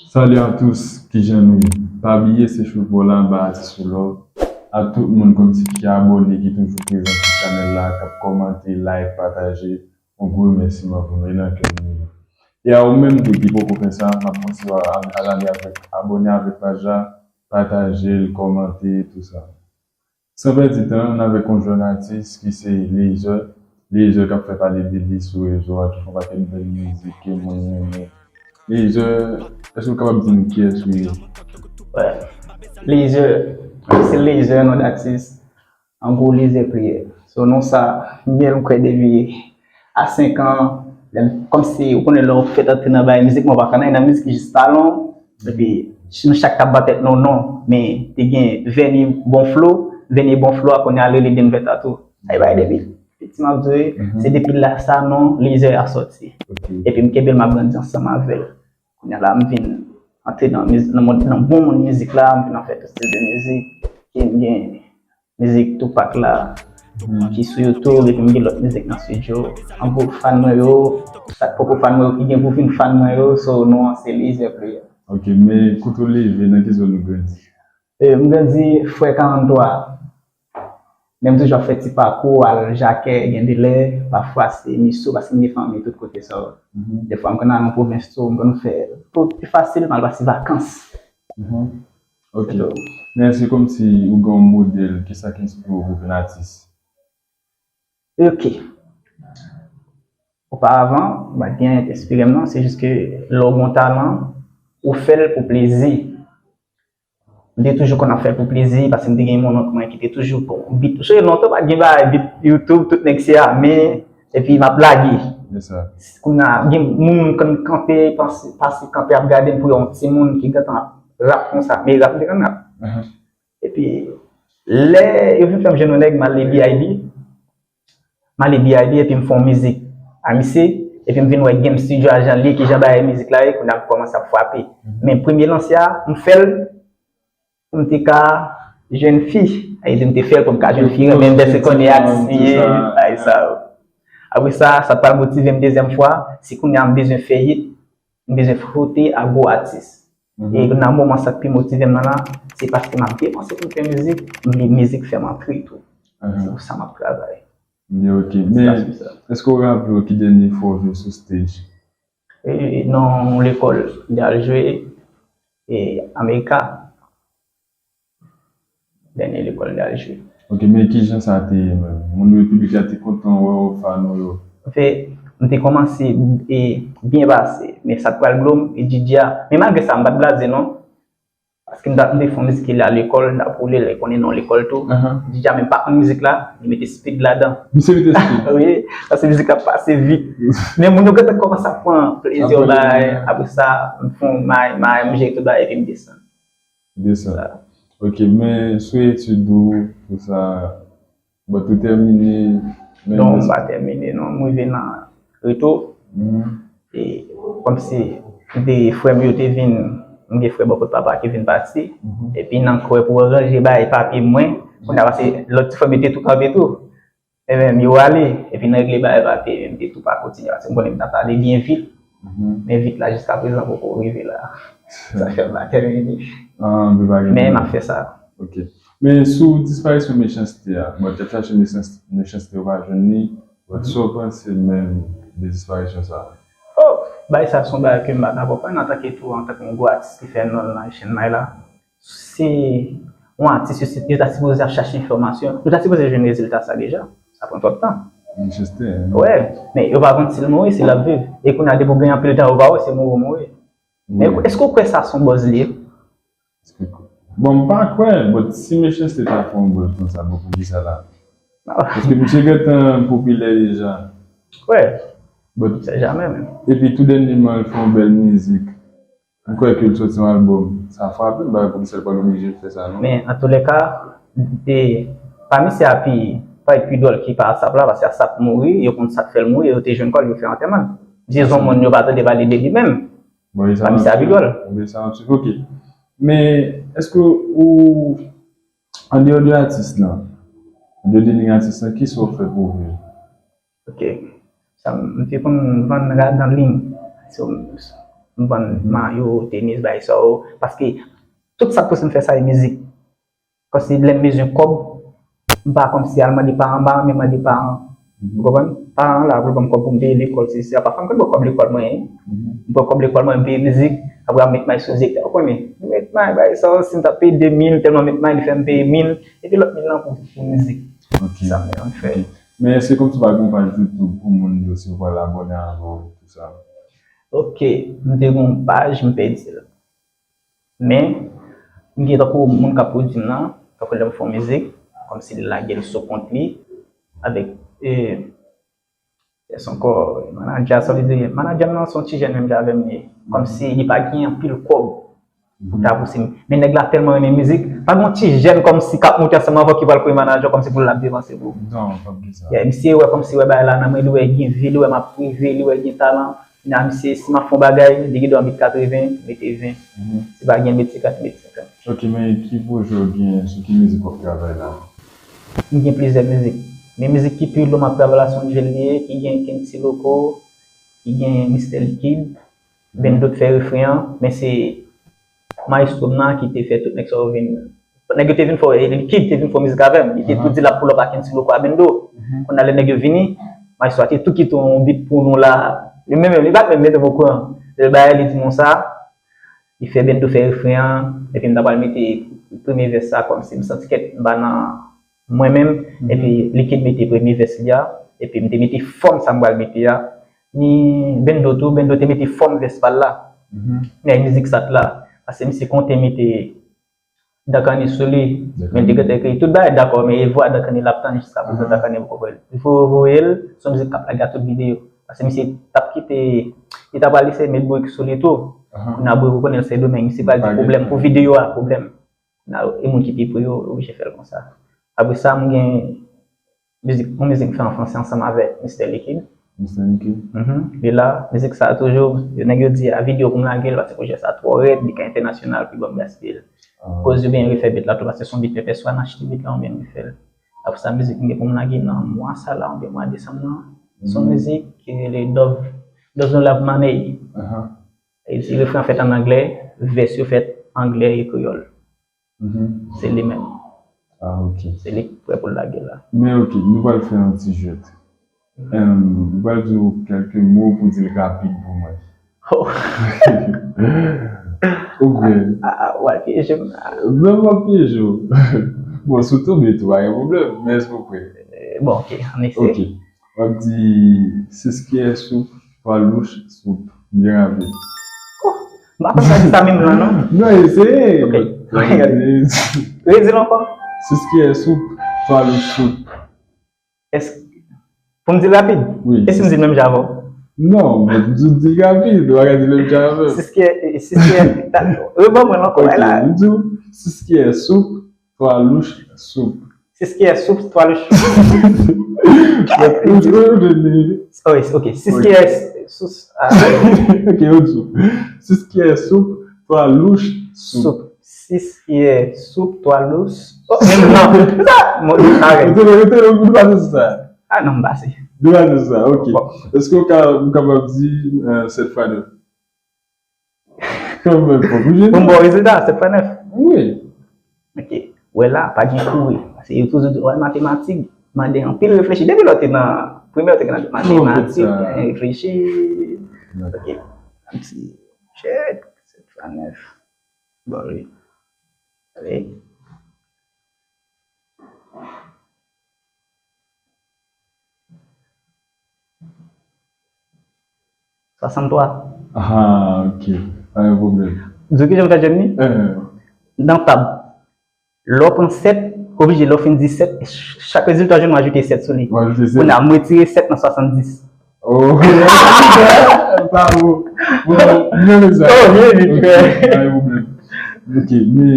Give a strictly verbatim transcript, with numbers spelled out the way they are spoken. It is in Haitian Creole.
Salut à tous, kijan nou ye? Pa bliye se Choupo la, ba atis ou love. A tout moun kòmsi ki abòne, ki toujou prezan sou chanèl la, k ap kòmante, like, pataje, yon gwo remèsiman pou nou, e nan kè nou ye. E a ou menm tou ki poko fè sa, m ap konseye w a, al ale avèk, abòne avèk paj la, pataje l, kòmante, tou sa. San pèdi tan, n avèk yon jèn atis ki se Lazer. Lazer k ap fè pale de li sou rezo a, ki fè yon pakèt bèl mizik ke moun renmen. Lazer, èske w kapab di n kiyès ou ye? Wè. Lazer, se Lazer non datis. An gwo Lazer Player. So non sa, m gen l m kwè depi a senk an, lè m, kòmsi ou konnen lè w fèt antre nan bagay mizik, mwen pa konn anyen nan mizik jis talon. Epi nou chak t ap ba tèt nou non, men te gen Vèni bon flo, Vèni bon flo a kounye a l rele Denver Tattoo. Sa e bagay depi piti m ap di w, se depi la sa non Lazer a sòti. Epi m kenbe l m ap grandi ansanm avè l. Kounye a la m vin antre nan miz- nan mond- nan bon mond mizik la, m vin fè tout stil de mizik, ki m gen mizik Tupac la ki sou YouTube, epi m gen lòt mizik nan studio. An gwo fan mwen yo, sa k poko fan mwen yo ki gen pou vin fan mwen yo, so non an se Lazer Player. Ok, men kote w leve, nan ki zòn ou grandi? E, m grandi Frè karanntwa. Men m toujou ap fè ti pakou, al Jakè, gen de lè, pafwa se Miso, paske m gen fanmi tout kote sa yo. Defwa m konn al nan pwovens tou, m konn fè tout pi fasil, m al pase vakans. Ok. Men èske kòmsi ou gen yon modèl, kisa ki enspire w pou vin atis? Ok. Oparavan, m pa t gen enspire m non, se jis ke lè w gen yon talan, ou fè l pou plezi. M te toujou konn ap fè l pou plezi, paske m te gen yon nonk mwen ki te toujou pran bit. Ou sonje lontan pa t gen bagay bit YouTube, tout nèg se ame, epi m ap lage. Kounye a, gen moun konn kanpe, pase, pase kanpe ap gade m pou yon timoun ki gentan ap rap konsa, men rap m te konn rap. Epi, lè yo vin fè m jwenn yon nèg, m al li B I B. M ale B I B epi m fè yon mizik a misye, epi m vin wè game studio a jan l ye, kijan bagay mizik la ye, kounye a m kòmanse ap frape. Men premye lanse a, m fè l pou m te ka jwenn fi. Sa vle di m te fè l pou m ka jwenn fi, renmen m, paske konnen atis li ye, bagay sa yo. Apre sa, sa t pral motive m dezyèm fwa, si kounye a m bezwen fè hit, m bezwen fwote ak gwo atis. E nan moman sa k pi motive m nan la, se paske m ap depanse pou m fè mizik, m vle mizik fè m antre tou. Se pou sa m ap travay. Ok, men èske w raple w ki dènye fwa w jwe sou stage? E nan yon lekòl m te al jwe e Amerika. Dènye lekòl m te al jwe. Ok, men kijan sa te ye menm? Moun yo, piblik la te kontan wè w, fan ou yo? Anfen, m te kòmanse e byen pase, men sa t pral blo m, e D J a. Men malgre sa, m pa t blaze non. Paske m t ap, m te fè yon mizik ki la lekòl, m t ap woule, lè konnen nan lekòl tou. D J a menm pa konn mizik la, li mete speed ladan. Misye mete speed? Wi, paske mizik la pase vit. Men moun yo gentan kòmanse ap pran plezi yo bay, apre sa, m fè yon may, may, m jere tout bagay, epi m desann. De sa. Ok, men sou etid ou, tout sa, but ou tèmine? Non, m pa tèmine, non. M rive nan reto. E, kòmsi, de frè m yo te vin, m gen frè bò kot papa ki vin pati. Epi nan kwè pou ranje bay papye mwen, kounye a pase lòt ti frè m yo te tou kanpe tou. Ebyen, yo ale, epi nan regle bagay papye, m te tou pa kontinye, paske m konnen m t ap ale byen vit. Men vit la, jiska prezan, poko rive la. Sa fè m pa tèmine. Men m ap fè sa. Ok. Men sou disparisyon Mechanste a, bon, t ap chache Mechanste, Mechanste ou pa jwenn li, but sa w panse menm de disparisyon sa a? Oh, bagay sa se yon bagay ke m pa ka konprann antanke tou, antanke yon gwo atis ki fè non l nan Haitian May la. Se yon atis, yo, yo ta sipoze ap chache enfòmasyon. Yo ta sipoze jwenn rezilta sa deja. Sa pran twòp tan. Mechanste. Wè, men yo pa konn si l mouri, si l ap viv. E kounye a depi w gen anpil tan, yo pa wè si l mouri, mouri. Men èske w kwè sa se yon buzz li ye? Bon, m pa kwè, but si Mechanste ta fè yon buzz konsa, bon, poukisa la? Paske misye gentan popilè deja. Wè, but se jamè menm. Epi tou dènyèman, l fè yon bèl mizik. M kwè ke l soti yon albòm. Sa frape m, m pa wè poukisa l pral oblije fè sa, non. Men, antoulèka, e, pa misye a pi, pa pi dwòl ki pa ASAP la, paske ASAP mouri, yo konn sa k fè l mouri, yo te jwenn kò l, yo fè antèman l. Dizon moun yo pa tande pale de li menm. Pa misye a pi dwòl. Ok. Men, èske ou, andeyò de atis lan, andeyò de liy atis lan, kisa w fè pou w viv? Ok. Sa m te konn vann rad an liy. So, M vann mayo, tenis, bagay sa yo. Paske tout sa k pouse m fè sa, e mizik. Kòmsi lè m bezwen kòb, m pa kòmsi al mande paran, m pa renmen mande paran. Ou konprann? Paran an la pou l ban m kòb pou m peye lekòl, se, se, pafwa m konn pran kòb lekòl mwen, m pran kòb lekòl mwen, m peye mizik, apre m met may sou mizik, ou konnen. M met may, bagay sa yo, si m t ap peye de mil, tèlman m met may, li fè m peye mil, epi lòt mil lan pou, pou mizik. Ok. Sa m te konn fè. Ok. Men èske kòmsi w pa gen yon paj YouTube pou moun yo, si yo vle abòne avè w, tout sa? Ok, m te gen yon paj, m pèdi l. Men, m gen tankou moun k ap pwodui m nan, tankou lè m fè yon mizik, kòmsi li lage l sou kont li, avèk, e, kiyès ankò, manadjè a, sa vle di, manadjè m nan se yon ti jèn menm jan avè m li ye. Kòmsi li pa gen anpil kòb pou ta pouse m. Men nèg la tèlman renmen mizik, pa gen yon ti jèn kòmsi k ap monte ansanm avè w ki pral kore manadjè w kòmsi pou l ap devanse pou ou. Non, pa gen sa. Yeah, misye wè kòmsi wè bagay la nan mwen, li wè gen vi, li wè m ap rive, li wè gen talan. Nan misye, si m ap fè yon bagay, li gen dwa met katreven, mete ven. Si pa gen met senkant, met senkant. Ok, men ki pwojè w gen, sou ki mizik w ap travay la? M gen plizyè mizik. Men mizik ki pi lou m ap travay la, se yon drill li ye, ki gen Kenty Loco, ki gen Mister Liquid, Bendo t fè refren an, men se mayestwo m nan ki te fè tout nèg sa yo vin. Nèg yo te vin fè, e, Liquid te vin fè mizik avè m. Li te tou di l ap pull up a Kenty Loco a Bendo. Kounye a lè nèg yo vini, mayestwo a te tou kite yon beat pou nou la. Li menm, li pa t menm mete m okouran. Lè l bay, li di m konsa, li fè Bendo fè refren an, epi m ta pral mete premye vès sa kòmsi m santi kèt m pa nan mwen menm, epi Liquid mete premye vès li a, epi m te mete fòm sa m pral mete a. Ni Bendo tou, Bendo te mete fòm vès pa l la. Men mizik sa t la, paske misye konte mete Dankanni sou li. Men li te gentan ekri tout bagay, dakò, men e vwa Dankanni l ap tann jiska prezan, Dankanni poko voye l. Li voye, voye l, se yon mizik k ap lage a tout videyo. Paske misye t ap kite, li ta pral eseye met brik sou li tou. Kounye a brik ou konnen l Sendomeng, misye pral di pwoblèm pou videyo a, pwoblèm. Kounye a e moun ki pi pre yo, yo oblije fè l konsa. Apre sa, m gen mizik, yon mizik m fè an franse ansanm avèk Mister Liquid. Mister Liquid. Mhm. Li la, mizik sa a toujou, yo nèg yo di a videyo pou m lage l, paske pwojè sa a twò rèd, li ka entènasyonal, pou yo ban m gaspiye l. Koz yo byen refè beat la tou, paske se yon beat pèpè, swa n achte beat la oubyen n refè l. Apre sa, mizik m gen pou m lage nan mwa sa la, oubyen mwa desanm nan, se yon mizik ki rele Dove, Dove No Love Money. E di refren an fèt an anglè, vès yo fèt anglè e kreyòl. Se li menm. Ah, ok. Se li k prè pou l lage la. Men ok, nou pral fè yon ti jwèt. Em, nou pral di w kèlke mo pou di l rapid pou mwen. Oh. Ou prè? Ah, ah, w al pyeje m la. Non, m ap pyeje w. Bon, si w tonbe tou, pa gen pwoblèm, men èske w prè? Eh, bon, ok, ann eseye. Ok. W ap di, sis kiyè soup, twa louch, soup. Byen rapid. Oh, m pa panse a di sa menm lan, non. Non, eseye. Ok. Redi l ankò. Sis kiyè soup, twa louch, soup. Èske, pou m di l rapid? Wi. E si m di l menm jan avè w? Non, men di, di rapid, ou pa ka di l menm jan avè m. Sis kiyè, sis kiyè, ta, reban mwen l ankò, la. Ok, m di w, sis kiyè soup, twa louch, soup. Sis kiyè soup, twa louch, soup. Ou vini. Oh, ok. Sis kiyè soup. Ah. Ok, ou di. Sis kiyè soup, twa louch, soup. Soup. Sis kiyè soup, twa louch. Oh, menm non. Sa, mwen, arèt. Rete, rete, rete, ou pase sou sa. Ah non, m pase. Ou pase sou sa, ok. Bon. Èske ou ka, ou kapab di, euh, sèt fwa nèf? Kanmenm, pa oblije. Pou m ba w rezilta, sèt fwa nèf. Wi. Ok. Wè la, pa gen kouri. Paske yo toujou di, wè, matematik mande anpil reflechi. Depi lè w te nan primè, w te gen matematik, reflechi. Ok. Yon ti chèk, sèt fwa nèf. Bon, wi. Ale. Swasanntwa. Ah, ok. Pa gen pwoblèm. Di w kijan m fè jwenn li? Eh. Nan tab. Lè w pran sèt, oblije, lè w fin di sèt, ch-, chak rezilta w jwenn, w ajoute sèt sou li. W ajoute sèt. Kounye a, m retire sèt nan swasanndis. Oh, bravo. Bon, m renmen sa. Oh, byen vit, frè. Ok, pa gen pwoblèm. Ok, men